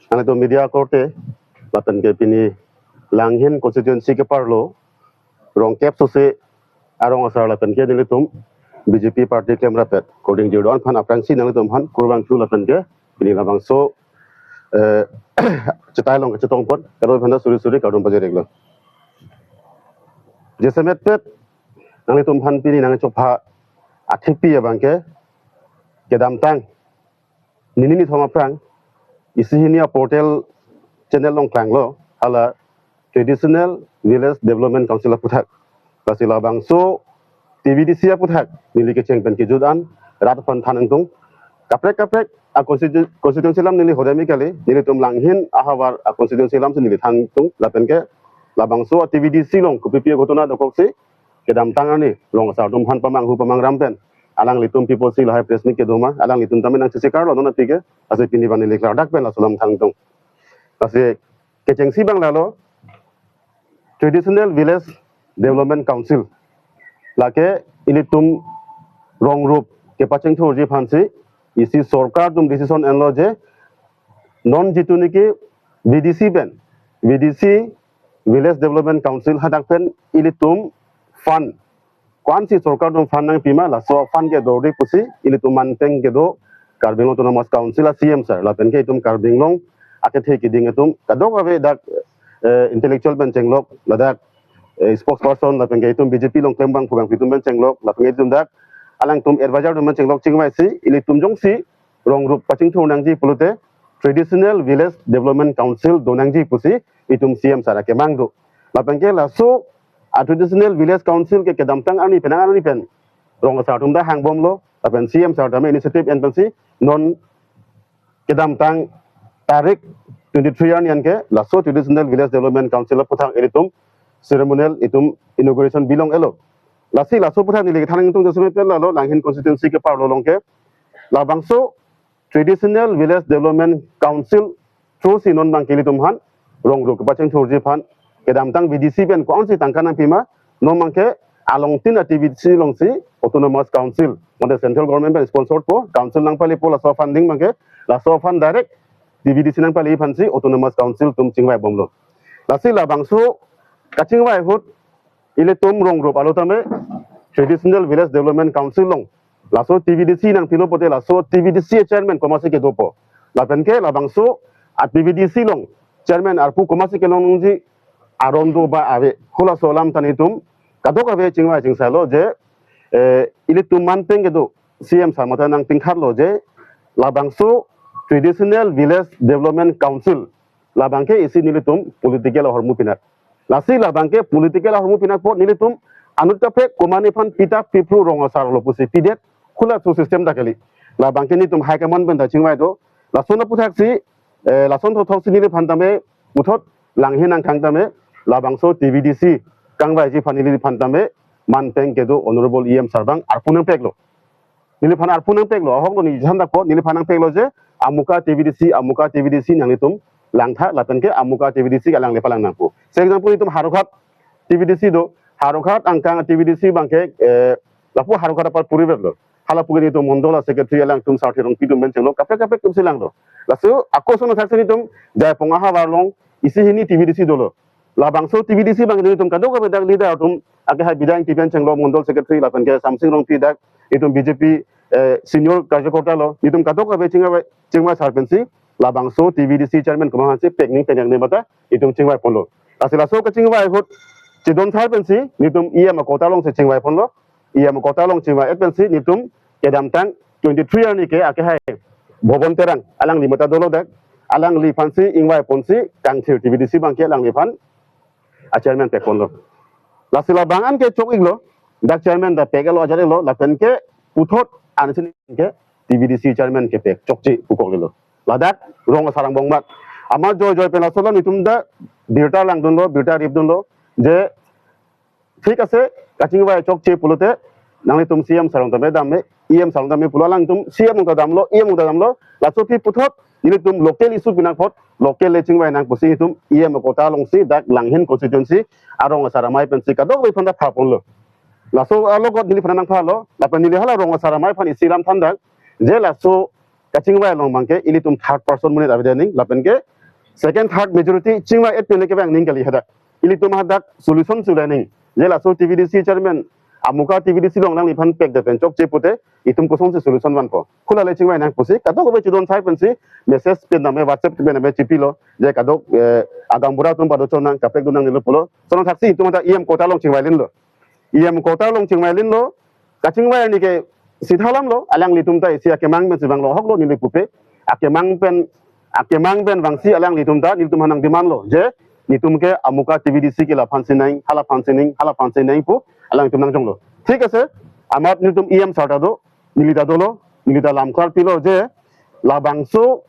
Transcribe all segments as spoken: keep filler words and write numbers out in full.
Nanglitum media korte, lapen ke pini Langhin constituency ke-arlo, rongkep sose arong asar lapen ke nelitum B J P party klemrap-et kording jirdo-an aphan aphrangsi nanglitum aphan kurvangthu lapen ke pini labangso, eh, chetai along chetong pon, kadokave aphan suri suri kardom pajir-iklo. Jasemet pet nanglitum aphan pini nangchokpha athepi abang ke kedamtang nini nithom aphrang isi hini a-portal channel along klanglo, hala Traditional Village Development Council aphuthak. Lasi labangso T V D C aphuthak neli kecheng pen kejut an rat aphan than nangtung. Kaprek kaprek a-constitu-, constituency alam neli hodai me kali, nelitum Langhin ahavar a-constituency alamsi neli than nangtung, lapen ke labangso a-T V D C along kopipi aghotona dokoksi kedamtang arni rong asar atum aphan pamanghu pamangram pen alanglitum apotsi lahai press meet kedo ma, alanglitum tame nangchesikarlo non aphi ke, lasi pini abang neli klardak pen laso alam than nangtung. Lasi kechengsi abang lalo, Traditional Village Development Council, lake ilitum rong rup kepachingthurji aphansi isi sorkar atum decision enlo je non jitu niki V D C pen, V D C, Village Development Council hadak pen ilitum fund, ko-ansi sorkar atum fund nangpi ma, laso fund kedo ri pusi ilitum manpeng kedo Karbi Anglong Autonomous Council a-C E M sir lapen ke itum Karbi Anglong akethe keding atum kadokave dak, eh, intellectual pen chenglok, ladak, eh, spokesperson lapen ke itum B J P along klembang phubang itum pen chenglok, lapen ke itum dak alangtum advisor atum pen chenglok chingvaisi ilitum jongsi rong rup pachingthur nangji pulote Traditional Village Development Council do nangji pusi itum C E M sir akemang do. Lapen ke laso a-Traditional Village Council ke kedamtang arni pen, arni pen rong asar atum ta hangbomlo, lapen C E M sir tame initiative en pensi non kedamtang tarik twenty-three arni an ke laso Traditional Village Development Council aphuthak ilitum ceremonial itum inauguration bilong elo. Lasi laso aphuthak neli kethan nangtung jasemet pet lalo, Langhin constituency ke-arlo along ke labangso Traditional Village Development Council through si non abang ke ilitum aphan rong rup kepachingthurji aphan kedamtang V D C pen ko-ansi tangka nangpi ma, non abang ke alongtin a-T V D C alongsi Autonomous Council, mate central government pen sponsored po, council nangpalepo, laso funding abang ke, laso fund direct T V D C nangpale aphansi Autonomous Council atum chingvaibomlo. Lasi labangso kachingvai ahut ilitum rong rup alo tame Traditional Village Development Council along laso T V D C nangpilo pulote laso T V D C chairman komatsi kedopo, lapen ke labangso a-T V D C along chairman arpu komatsi kelong nangji aron do ba ave, halaso alam ta nelitum kadokave chingvai chingsailo je, eh, ilitum manpeng kedo C E M sir mate nangpingkharlo je labangso Traditional Village Development Council labang ke isi nelitum political ahormu pinak. Lasi labang ke political ahormu pinak apot nelitum anut kaprek komatne aphan pita piphru rong asar lo pusi pidet, halaso system ta kali. Labang ke nelitum high command pen ta chingvai do. Lason aphuthaksi, eh, lason thothoksi neliphan tame puthot Langhin angkang tame labangso T V D C kangvaiji aphan neliphan tame manpeng kedo Honorable E M sir abang arpu nangpeklo. Neliphan arpu nangpeklo, ahok lo ni jhan dakpo, neliphan nangpeklo je amuka T V D C, amuka T V D C nanglitum langtha lapen ke amuka T V D C alangli palang nangpo. Se example itum Howraghat T V D C do, Howraghat angkang T V D C abang ke, eh, lapu Howraghat apar puri vet lo. Hala pu ke nelitum mondol a-secretary alangtum Sarthe Rongpi atum pen chenglok, kaprek kaprek atumsi langlo. Laso ako ason athak si nelitum Jaipong ahavar along isi hini T V D C dolo. Labangso T V D C abang nelitum kadokave dak leader atum, ake hai Bidya Ingti pen chenglok mondol secretary lapen ke Samsing Rongpi dak itum B J P, eh, senior karyakarta lo, nelitum kadokave chingvai, chingvai sar pensi labangso T V D C chairman komat aphansi pek ning pek ning mata itum chingvai ponlo. Lasi laso kachingvai ahut chedon sar pensi nelitum E M akota alongsi chingvai ponlo. E M akota along chingvai-et pensi nelitum kedamtang twenty-three arni ke ake hai Bhoban Terang alangli mata dolo dak, alangliphansi ingvai ponsi kangthir T V D C abang ke alangliphan a-chairman pek ponlo. Lasi labang an ke chok-iklo, dak chairman ta pek-iklo, ajat-iklo, lapen ke puthot ansin ke T V D C chairman kepek chokche pu koklelo. Ladak rong asar angbong mat. Amat joijoi pen laso alam nelitum ta birta langdunlo, birta ripdunlo je thik ase, kachingvai chokche pulote nanglitum C E M sir along tame dam me, E M sir along dam me pulo, alangtum C E M along ta damlo, E M along ta damlo, laso aphi puthot nelitum local issue pinak apot local le chingvai nang pusi itum E M akota alongsi dak Langhin constituency arong asar amei pensi kadokave aphan ta pha ponlo. Laso alogot neliphan nangphalo, lapen neli hala rong asar amei aphan isi lam than dak je laso kachingvai along abang ke ilitum third person monit avedet ning, lapen ke second, third majority chingvai-et pen le kevang ning kali hadak. Ilitum hadak solution sulai ning. Je laso T V D C chairman, amuka T V D C along alangliphan pek de pen chokche pute, itum kosonsi solution vanpo. Khula le chingvai nang pusi, kadokave chudon sai pensi, message pen name, WhatsApp pen name chipilo, je kadok, eh, agaonbura atum pado chon nang, kaprek dun nang nilo pulo. Sonong thaksi itum hadak E M quota along chingvai linlo. E M quota along chingvai linlo, kachingvai arni ke sitha alamlo, alanglitum ta isi akemang pensi vanglo ahoklo neli pupe, akemang pen, akemang pen vangsi alanglitum ta, nelitum aphan nang demand lo, je, netum ke amuka T V D C ke laphan si nang, halaphan si nang, halaphan si nang pu, alanglitum nangjonglo. Thik ase, amat netum E M sir ta do, neli ta dolo, neli ta lam klar pilo je, labangso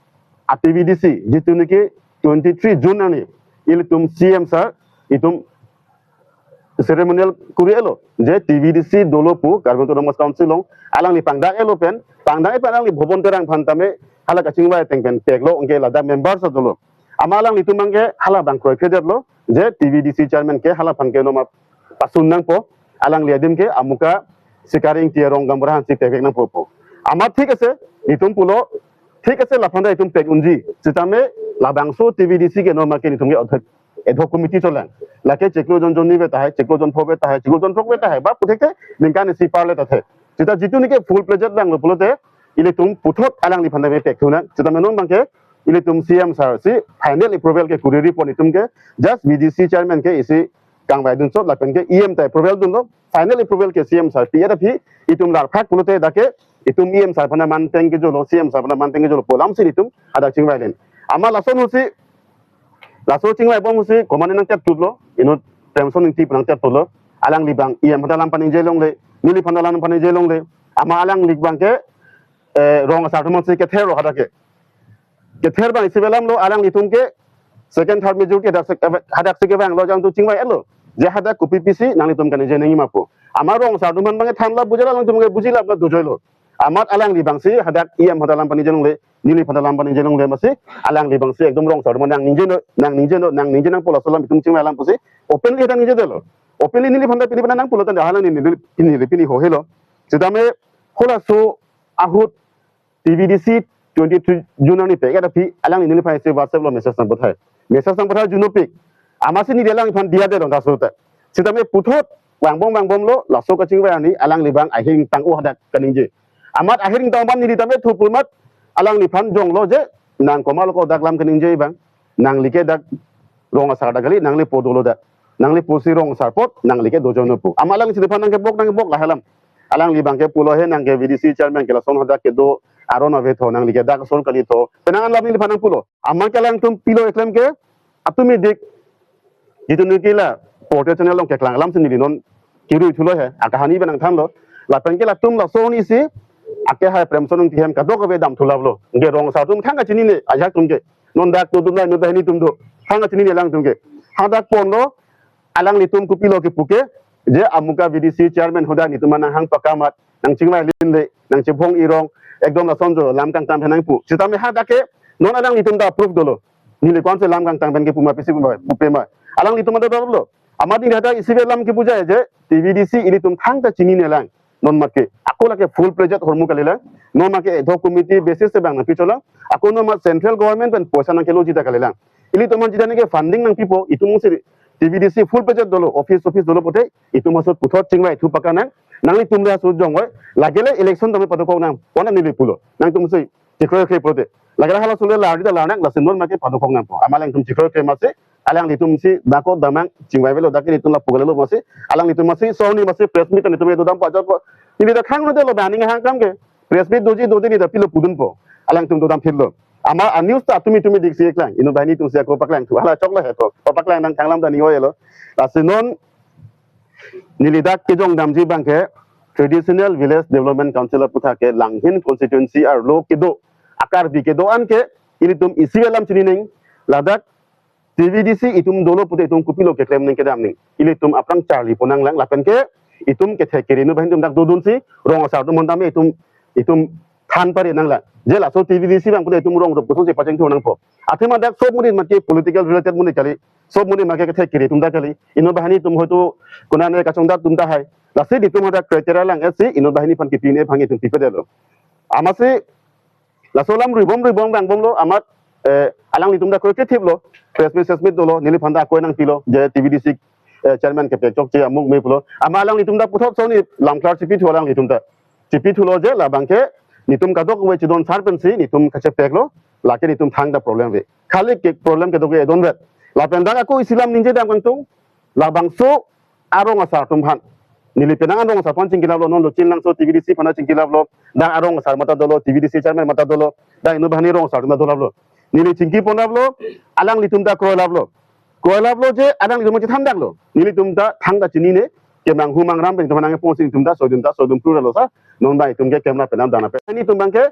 a T V D C, jitu niki twenty-three June arni, ilitum C M sir, itum ceremonial kuri-elo, je T V D C dolo pu, Karbi Anglong Autonomous Council along, alangli pangdak-elo pen, pangdak-e pen alangli Bhoban Terang aphan tame, hala kachingvai ateng pen peklo, anke ladak members ta dolo. Amat alanglitum abangke, halabang kroikredetlo, je T V D C chairman ke, halaphan ke noma pasun nangpo, alangli adim ke, amuka, Sikari Ingti arong gaonbura aphansi pek nangpo pu. Amat thik ase, itum pulo, thik ase laphan ta itum pek unji. Sitame labangso T V D C ke noma ke netum ke ad hoc, ad hoc committee cholang. Lake chiklo jon jon ni ve tahai, chiklo jon pho ve tahai, chiklo jon throk ve tahai, ba puthekte ningkan isi par le ta the. Sita jitu niki full-fledged vanglo pulote, ilitum puthot alangliphan ta me pek thu nang. Sitame non abangke, ilitum C M sir si final approval ke kuriri pon itum ke, just V D C chairman ke isi kangvai dun chot lapen ke E M ta approval dunlo, final approval ke C M sir pi-et aphi, itum larphak pulote dak ke, itum E M sir aphan ta manteng kejolo, C M sir aphan ta manteng kejolo pu alamsi itum hadak chingvai len. Amat lason ahutsi, laso chingvai bom ahutsi, komatne nangtep tutlo, inut Premson Ingti pu nangtep tutlo, alangli abang E M aphan ta lam paningje longle, neliphan ta lam paningje longle, amat alangli abangke, eh, rong asar atum aphansi kether lo hadak ke. Kether abang isi alamlo, alanglitum ke second, third majority hadak si, hadak si kevanglo, jangtu chingvai-etlo. Je hadak kopi pisi nanglitum kaningje nangji ma pu. Amat rong asar atum aphan abangke thanlap bujilap, alangtum ke bujilap la dojoilo. Amat alangli abangsi hadak E M aphan ta lam paningje longle, neliphan ta lam paningje longle masi, alangli abangsi ekdom rong asar atum aphan nangningje non, nangningje non, nangningje nangpo laso alam itum chingvai alam pusi, openly hadak ningjedetlo. Openly neliphan ta pini pini nangpulo tanda halani neli pini, pini ho helo. Sitame halaso ahut T V D C twenty-three June arni pek-et aphi, alangli neliphan isi WhatsApp along message nangpathai. Message nangpathai junopik. Amatsi neli alangliphan diya detlo laso ta. Sitame puthot vangbom vangbomlo, laso kachingvai arni alangli abang ahir ingtang-o hadak kaningje. Amat ahir ingtang abang neli tame thupur amat alangliphan jonglo je, nang komatlo ko dak lam kaningje abang. Nangli ke dak rong asar dak kali, nanglipo dolo dak. Nangliposi rong asar apot, nangli ke dojono pu. Amat alangsi neliphan nangkebok, nangkebok lahai alam. Alangli abangke pulo he nang ke V D C chairman ke lason hadak kedo aron ave tho, nangli ke dak asor kali tho. Penang an alam neliphan nangpulo. Amat ke alangtum pilo keklem ke, atum idik, jitu niki la portal channel along keklang alamsi neli non kirui thulo he, akahani pen nangthanlo. Lapen ke latum lason isi, ake hai Premson Ingti hem kadokave dam thulaplo. Anke rong asar atum thang kachinine, ajahak atum ke. Non dak do atum la, non banghini atum do. Thang kachinine alangtum ke. Hadak ponlo, alanglitum kopilo kepu ke, je amuka V D C chairman hadak netum aphan nanghang pakamat, nangchingvai linle, nangchebong irong, ekdom lason jo lam kangtam nang pu. Sitame hadak ke, non alanglitum ta approve dolo. Neli kosonsi lam kangtam pen kepu ma pisi pu ma, pupe ma. Alanglitum ta dolo. Amat neli hadak isi alam kepu jai je, T V D C ilitum thangta chinine lang. Non amat ke, ako lake full-fledged ahormu kalilang. Non amat ke ad hoc committee basis si bang nangpicholang. Ako non amat central government pen poisa nangkeloji ta kalilang. Ilitum aphan jita neke funding nangpipo, itum si T V D C full-fledged dolo, office, office dolo pute, itum ahut puthot chingvai thu paka nang, nanglitum le ahut jongvoi, lake le election tame padokok nang, pon neli pulo, nangtumsi, chikroi kre pute. Lake le halaso le lardi ta larnang, lasi non amat ke padokok nangpo. Amat alangtum chikroi kre masi, alanglitumsi, dako damnang, chingvai avelo, dak ke netum lapu kalilo masi, alanglitum masi, soni masi, press meet netum dodam pajak ko. Neli ta khang nodelo, bani hang kam ke, press meet doji, doji neli ta pilo pudunpo. Alangtum dodam phitlo. Amat a-news ta tumi tumi diksi eklang. Inut banghini atumsi ako paklang thu. Hala choklo he ko. Ko paklang nang thanglam ta ning oilo. Lasi non neli dak kejong damji abangke Traditional Village Development Council aputhak ke Langhin constituency arlo kedo a Karbi kedo-an ke ilitum isi alam chinining ladak T V D C itum dolo pute itum kopilo keklem ning kedam ning. Ilitum aphrang charli pon nanglang lapen ke itum kethek kere inut banghini atum dak dodunsi rong asar atum aphan tame itum, itum than pare nanglang. Je laso T V D C abang pute itum rong rup kosonsi pacheng thu nangpo. Athema dak sob monit amat ke political related monit kali. Sob monit amat ke kethek kere atum dak kali. Inut banghini atum hoito konane kachongdat atum tahai. Lasi itum hadak criteria lang-etsi inut banghini aphan kipine aphan itum pipedetlo. Amatsi laso alam ruibom ruibom vangbomlo amat Eh, alanglitum ta kroikre thiplo, press meet, press meet dolo, neliphan ta ako nangpilo, je T V D C, eh, chairman kepek chokche amuk me pulo. Ama alanglitum ta puthot soni lamklar chipithu alanglitum ta. Chipithulo je labang ke netum kadokave chidon sar pensi netum kachepeklo, lake netum thangta problem ave. Khali ke problem kedo ke edon vet. Lapen dak ako isi alam ningjedam kangtung, labangso arong asar atum aphan. Neli penang arong asar aphan chingkilaplo, non Lochin Langso T V D C aphan chingkilaplo, dak arong asar mata dolo, T V D C chairman mata dolo, dak inut banghini rong asar atum ta dolaplo. Neli chingki ponlaplo, alanglitum ta kroilaplo. Kroilaplo je alanglitum chethandaklo. Nelitum ta thangta chinine, kemanghu mangram pen netum nangponsi netum ta sodun ta sodun pru lo sa, non ba netum ke kemra penam dana pen. Netum abang ke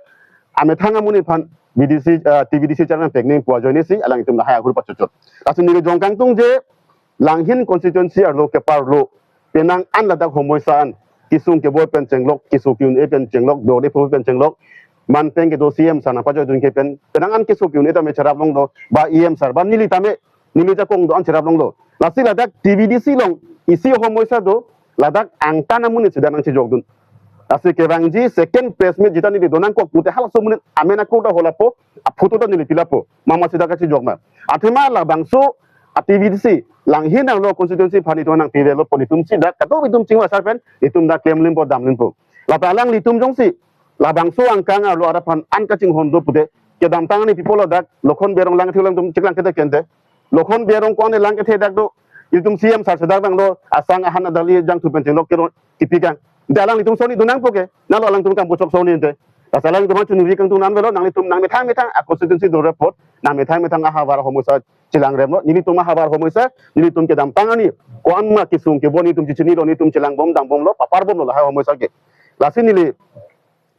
amethang amonit aphan V D C, eh, T V D C chairman pekning pu ajoine si alanglitum lahai ahur pachochot. Laso neli jong kangtung je Langhin constituency arlo keparlo penang an ladak homoisa an, kesung keboi pen chenglok, keso ke-un-e pen chenglok, dode pho pen chenglok, manpeng kedo C M sar nangpajoidun ke pen, penang an keso ke-un-e tame cherap longlo, ba E M sar, ba neli tame, neli jakong do-an cherap longlo. Lasi ladak T V D C along isi homoisa do, ladak angtan amonit si dak nangchejokdun. Lasi kevangji second press meet jita neli donangkok pute halaso amonit amen akur ta holapo, aphoto ta neli pilapo, mama si dak kachejok ma. Athema labangso a T V D C, Langhin arlo constituency aphan netum nangpivelo pu netum si dak kadokave netum chingvai sar pen netum dak klemlimpo damlimpo. Lapen alanglitum jongsi labangso angkang arlo arat aphan an kachinghon do pute, kedamtang arni pipo lo dak Lokhon Bey arong lang kethe, alanglitum chiklang kethe kente. Lokhon Bey arong ko-an lang kethe dak do, netum C M sar si dak vanglo, asang ahan adali jangthu pen chenglok kero kipikang. Dak alanglitum soni donangpo ke, nalo alangtum kam bochok soni ente. Lasi alanglitum chunri kangtung, nang avelo, nanglitum nangmethang methang a constituency do report, nangmethang methang ahavar homoisa chelangremlo, nelitum ahavar homoisa, nelitum kedamtang arni ko-an ma kesung keboi netum chechinilo, netum chelangbom dangbomlo, paparbomlo lahai homoisa ke. Lasi neli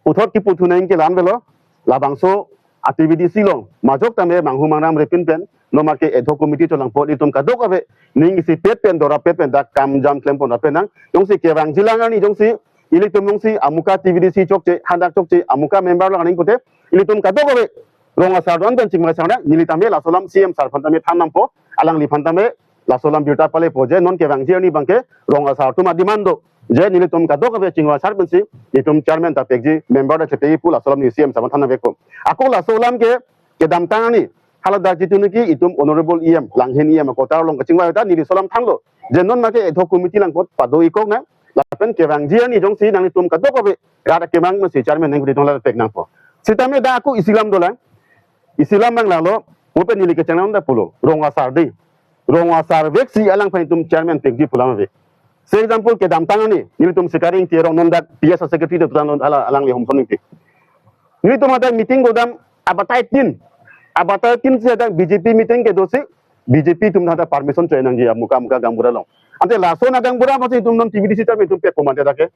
puthot kipu thunang ke la-an avelo, labangso a T V D C along majok tame manghu mangram repin pen, non ma ke ad hoc committee cholangpo, netum kadokave ning isipet pen, dorapet pen dak kam jam klempon ra penang. Jongsi kevangji lang arni jongsi, ilitum jongsi amuka T V D C chokche, hadak chokche, amuka member lang arni pute, ilitum kadokave rong asar do-an pen chingvai sar nang, neli tame laso alam C M sar aphan tame than nangpo, alangliphan tame laso alam birta palepo je non kevangji arni abang ke rong asar atum a-demand do je nelitum kadokave chingvai sar pensi netum chairman ta pekji, member ta chepekji pu laso alam neli C M sar aphan than nangvekpo. Ako laso alam ke kedamtang arni haladak jitu niki itum honorable E M, Langhin E M akotar along kachingvai ta neli laso alam thanlo je non ma ke ad hoc committee along kot pado-ikok nang, lapen kevangji arni jongsi nanglitum kadokave rat akemang masi chairman nangpudetong la pek nangpo. Sitame dak ako isi alam dolang, isi alam abang lalo, mo pen neli kecheng alam ta pulo, rong asar dei. Rong asar vek si alangphan netum chairman pekji pu alam ave. Say example, kedamtang arni nelitum Sikari Ingti arong, non dak P S a secretary do tang, non ala alangli homson ningti. Nelitum hadak meeting dodam abatai tin. Abatai tin si hadak B J P meeting kedo si, B J P atum hadak permission choi nangji amuka amuka gaonbura along. Ante laso agaonbura masi itum non T V D C chairman itum pekpo mante dak ke.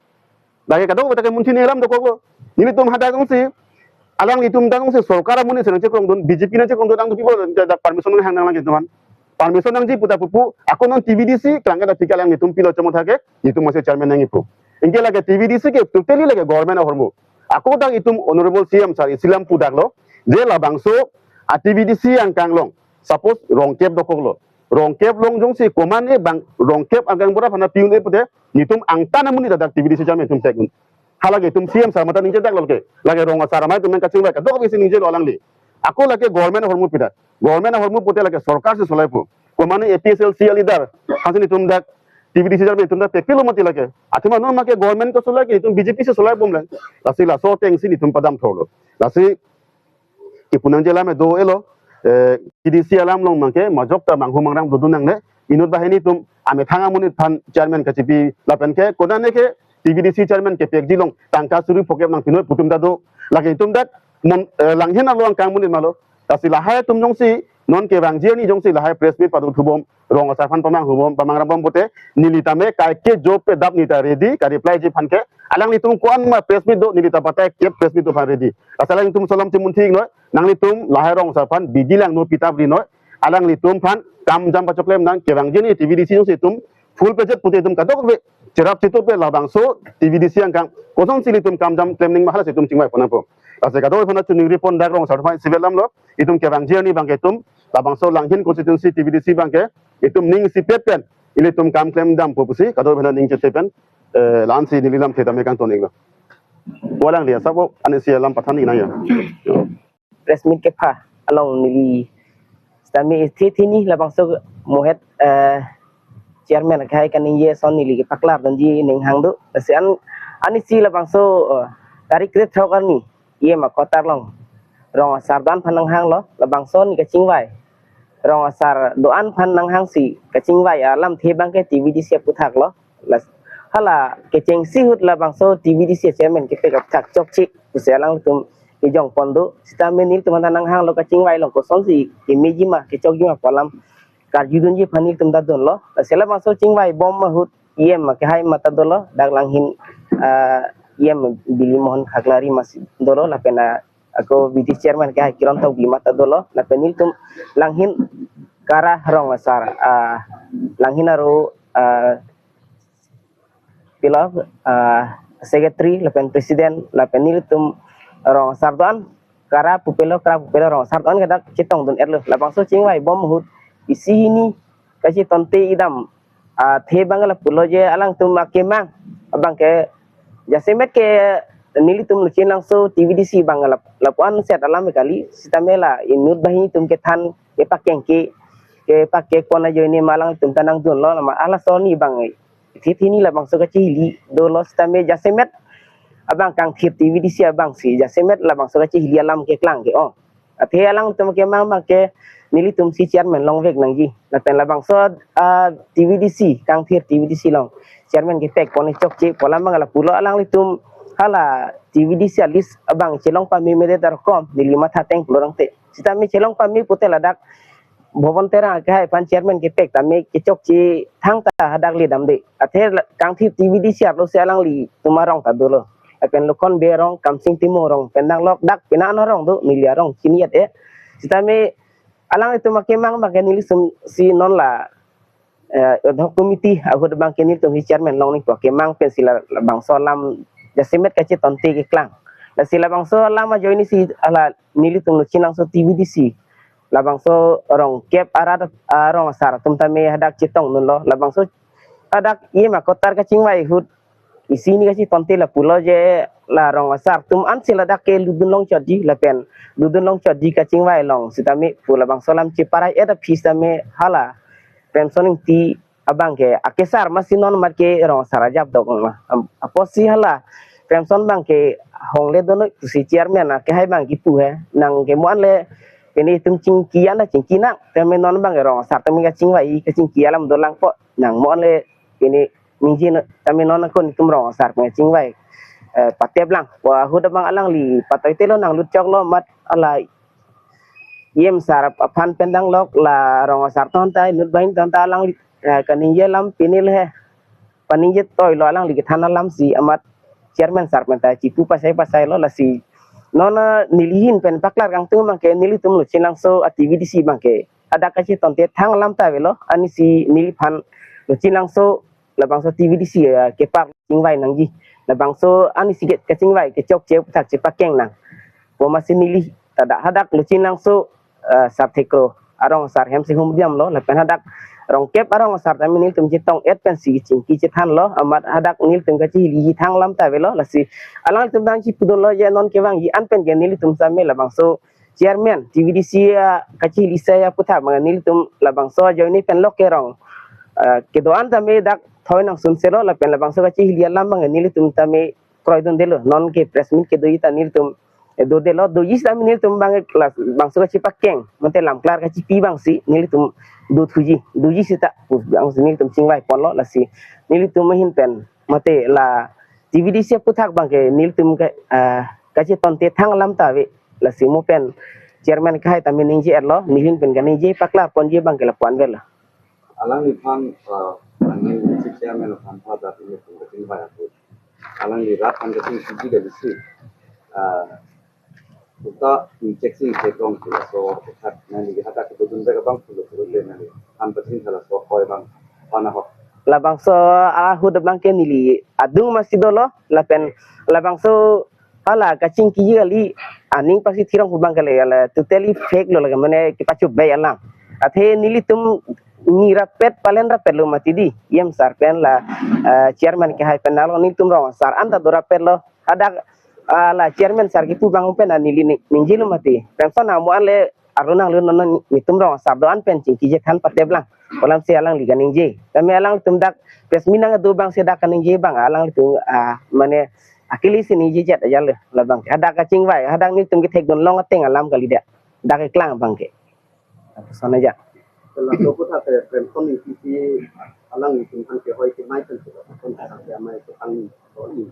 Lake kadokave ta ke munthi ne alam dokoklo. Nelitum hadak jongsi, alanglitum dak jongsi sorkar amonit si nangchekrongdun, B J P nangchekrongdun, angdung pipo dak permission nanghang nanglang ke teman. Permission nangji pu ta pupu, ako non T V D C klangke ta pika alanglitum pilo chomot hake, netum masi chairman nangji pu. Anke lake T V D C ke totally lake government ahormu. Ako dak itum honorable C M sar isi alam pudaklo, je labangso a T V D C angkang along, suppose rongkep dokoklo. Rongkep along jongsi komatne bang rongkep agaonbura aphan piun-e pute, netum angtan amonit dak T V D C chairman itum tek-un. Halake itum C M sar mata ningjedaklo ke, lake rong asar amei atum kachingvai kadokave si ningjelo alangli. Ako lake government ahormu pida. Government ahormu pute lake sorkar si solaipo. Komatne A P H L C a leader, hansi netum dak T V D C chairman itum dak pekpilo mati lake. Athema non ma ke government kesolai ke itum B J P si solaibomlang. Lasi laso ateng si netum padam thorlo. Lasi kipu nangji alam do-elo, eh, T V D C alam along abang ke majok ta manghu mangram dodun nangne, inut banghini atum amethang amonit aphan chairman kachipi lapen ke konane ke T V D C chairman kepekji along tangka suri phokep nangpinoi pu atum ta do. Lake itum dak mon, eh, Langhin arlo angkang amonit ma lo. Lasi lahai atum jongsi non kevangji arni jongsi lahai press meet pado thubom, rong asar aphan pamanghubom, pamangrambom pute, neli tame kaike job pe dap neli ta ready, ka-replyji aphan ke. Alanglitum ko-an ma press meet do, neli ta batai kep press meet do aphan ready. Asal alanglitum laso alam chimunthi-iknoi, nanglitum lahai rong asar aphan bidi langno, pi ta rinoi. Alanglitum aphan kam jam pachoklem nang, kevangji arni T V D C jongsi itum full packet pute itum kadokave cherap chitup pe labangso T V D C angkang kosonsi ilitum kam jam klem nangma, halasi itum chingvai pon nangpo. Lasi kadokave aphan chuningri pon, dak rong asar aphan isi alam lo, itum kevangji arni abang ke itum labangso Langhin constituency T V D C abang ke itum ning isipet pen ilitum kam klemdampo pusi kadokave aphan ning chethe pen, eh, la-ansi neli lamthe tame kangton-iklo. Walang dia sabo ani isi alam pathan-ik nang ya. Press meet kepha. along neli sitame ithi thini labangso mohet, eh, chairman akhai kaningje ason neli kepaklar dunji ning hang do. Lasi an, anisi labangso, eh, tarik krethrok arni E M a-quarter along rong asar do-an aphan nanghanglo, labangso ne kachingvai. Rong asar do-an aphan nanghangsi kachingvai alamthe abangke T V D C aputhak lo. Las, hala kechengsi ahut labangso T V D C chairman kepek aputhak chokche pusi alangtum kejongpon do. Sitame nelitum aphan nanghanglo kachingvai along kosonsi kemeji ma kechokji ma pu alam karjudunji aphan nelitum ta dunlo. Lasi labangso chingvaibom ahut E M akehai mata dolo, dak langhin, ah, E M Bilimohan Khaklari masi dolo, lapen, ah, ako B D C chairman akehai Kiron Tokbi mata dolo, lapen nelitum langhin KARA rong asar, ah, langhin aro, ah, pilo, ah, secretary lapen president lapen nelitum rong asar do-an, KARA pupelo, KARA pupelo rong asar do-an ke dak chetongdun-etlo. Labangso chingvaibom ahut isi hini kachetonte idam, ah, athe abang lapulo je alangtum akemang abangke jasemet ke nelitum Luchulangso T V D C abang lap-, lapu-an set alam kali, sitame la inut banghini atum kethan kepakeng ke, kepakeng pon ajoine ma alangtum ta nangdunlo nama ala soni abang. Ithi thini labangso kachihili dolo sitame jasemet abang kangthir T V D C abangsi jasemet labangso kachihili alam keklang ke-ong. Athe alangtum akemang abangke nelitumsi chairman longvek nangji. Lapen labangso, ah, T V D C, kangthir T V D C along chairman kepek pon chokche pu alam abang lapulo alanglitum hala T V D C a-list abang chelong pame medet arkom neli matha teng pulo rangte. Sitame chelong pame pute ladak Bhavan Terang akehai aphan chairman kepek tame kechokche thangta hadak le damde. Athe la-, kangthir T V D C arlosi alanglitum arong ta dolo. Lapen Lukhon Bey arong, Kamsing Timung arong, pen danglok dak pina arong do, neli arong chini-et-e. Sitame alanglitum akemang abangke nelitumsi non la, eh, ad hoc committee ahut abangke nelitumsi chairman long nangpo, kemang pensi la, labangso alam jasemet kachetonte keklang. Lasi labangso alam ajoinesi hala nelitum Luchulangso T V D C labangso rongkep arat, ah, rong asar atum tame hadak chetongdunlo. Labangso hadak E M a-quarter kachingvai ahut isi hini kachetonte lapulo je la rong asar atum ansi ladak ke lutdun longchotji lapen lutdun longchotji kachingvai along sitame pu labangso alam cheparai-et aphi sitame hala Premson Ingti abangke akesar masi non mat ke rong asar ajap dok ma. Am-, apotsi hala Premson abangke hongle donoi pusi chairman akehai abang kipu he. Nang ke mo-an le pini itum chingki ana chingki nang. Tame non abangke rong asar tame kachingvai kachingki alam dolangpo. Nang mo-an le pini ningje no, tame non akun itum rong asar tame kachingvai, eh, patep lang. Wa ahut abang alangli patoi telo nang lutchoklo mat ala E M sar aphan pen danglok la rong asar atum ta inut banghini atum ta alangli, eh, kaningje alam pini le he. Paningje toilo alangli kethan alamsi amat chairman sar pen ta chipu pasai pasailo lasi. Non, eh, neli ahin pen paklar kangtung abangke nelitum Luchulangso a-T V D C abangke hadak kachetonte thang alam ta avelo, anisi neliphan Luchulangso labangso T V D C, eh, kepar chingvai nangji. Labangso anisi ke kachingvai kechokche aputhak chepakeng nang. Pu masi neli ta dak hadak Luchulangso, eh, Sarthekro arong asar hem si humdiamlo, lapen hadak rongkep arong asar tame nelitum chetong-et pensi chingki chethanlo, amat hadak nelitum kachihili thang alam ta avelo, lasi alanglitum abang chipudunlo je non kevangji an pen ke nelitum same labangso chairman T V D C, ah, kachihili asai aputhak abang nelitum labangso ajoine pen lok ke rong, ah, kedo-an tame dak thoi nangsunselo lapen labangso kachihili alam abang nelitum tame kroidundelo, non ke press meet kedoji ta nelitum, eh, dodelo, doji sitame nelitum abang la bangso kachepakeng mate lamklar kachipi abangsi nelitum dothuji, doji sita pu abangsi nelitum chingvai ponlo lasi nelitum ahin pen mate la T V D C aputhak abangke nelitum ke, ah, kachetonte thang alam ta ave. Lasi mo pen chairman akehai tame ningje-etlo, neli ahin pen kaningje paklar ponji abangke lapu-an avelo. Alangliphan, ah, alangli chief chairman aphan pada nelitum kachingvai ahut alangli rat aphan kachingkiji kali si, ah, uta inchek si inchek rong pula so khat nangli hadak kedodun bek abang pulo pulo le nangli han pachini hala so koi abang pana ho. Labangso ahut abangke neli adung masi dolo lapen labangso hala kachingkiji kali aning pasi thirong pu abangke le, le totally fake lo lake mane kepachobei alam. Athe nelitum ni rapet palen rapetlo mati di, E M sar pen la, eh, chairman akehai pen nalo nelitum rong asar anta do rapetlo. Hadak, ah, la chairman sar kipu abang pen neli ni, ningjelo mati. Pension amo an le arlo nanglo non non netum rong asar do-an pen chingki chethan patep lang. Kolam si alangli kaningje. Tame alangtum dak press meet nangdo abang si dak kaningje abang alanglitum, ah, mane akili si ningje jet ajal le labang ke. Hadak kachingvai, hadak netum kethekdun long ateng alam kalidet. Dak keklang abang ke. Sana aja. Laso aphuthak ke Premson Ingti si alanglitum aphan kehoi kemai pen si laso aphuthak ke amei ketang ni.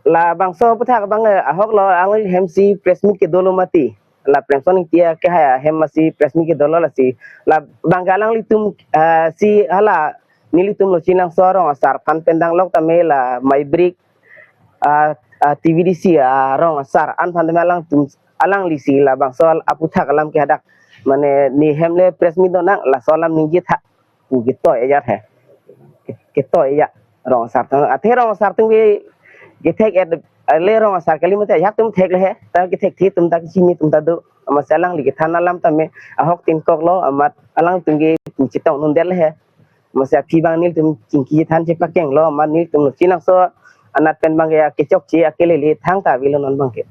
Labangso aphuthak abang, eh, ahok lo alangli hem si press meet kedolo mati. La Premson Ingti kehai ahem si press meet kedolo lasi. Labang ke alanglitum, eh, si hala nelitum Lochin Langso arong asar aphan pen danglok tame la Maibrik, ah, ah, T V D C arong asar an aphan tame alangtum, alangli si labangso aphuthak alam ke hadak mane ne hem le press meet donang laso alam ningje tha pu ketoi ajat he. Ke-, ketoi aja rong asar atum. Athe rong asar atum ke kethek-et le rong asar kali mate ajak atum thek le he. Ta kethek thi atum ta kachini atum ta do. Amatsi alangli kethan alam tame ahok tin kok lo amat alangtum ke pu chetong nundet le he. Amatsi aphi abang nelitum chingki chethan chepakeng lo amat nelitum Lochin Langso anat pen abang ke kechokche akelele thangta avelo non abang ke.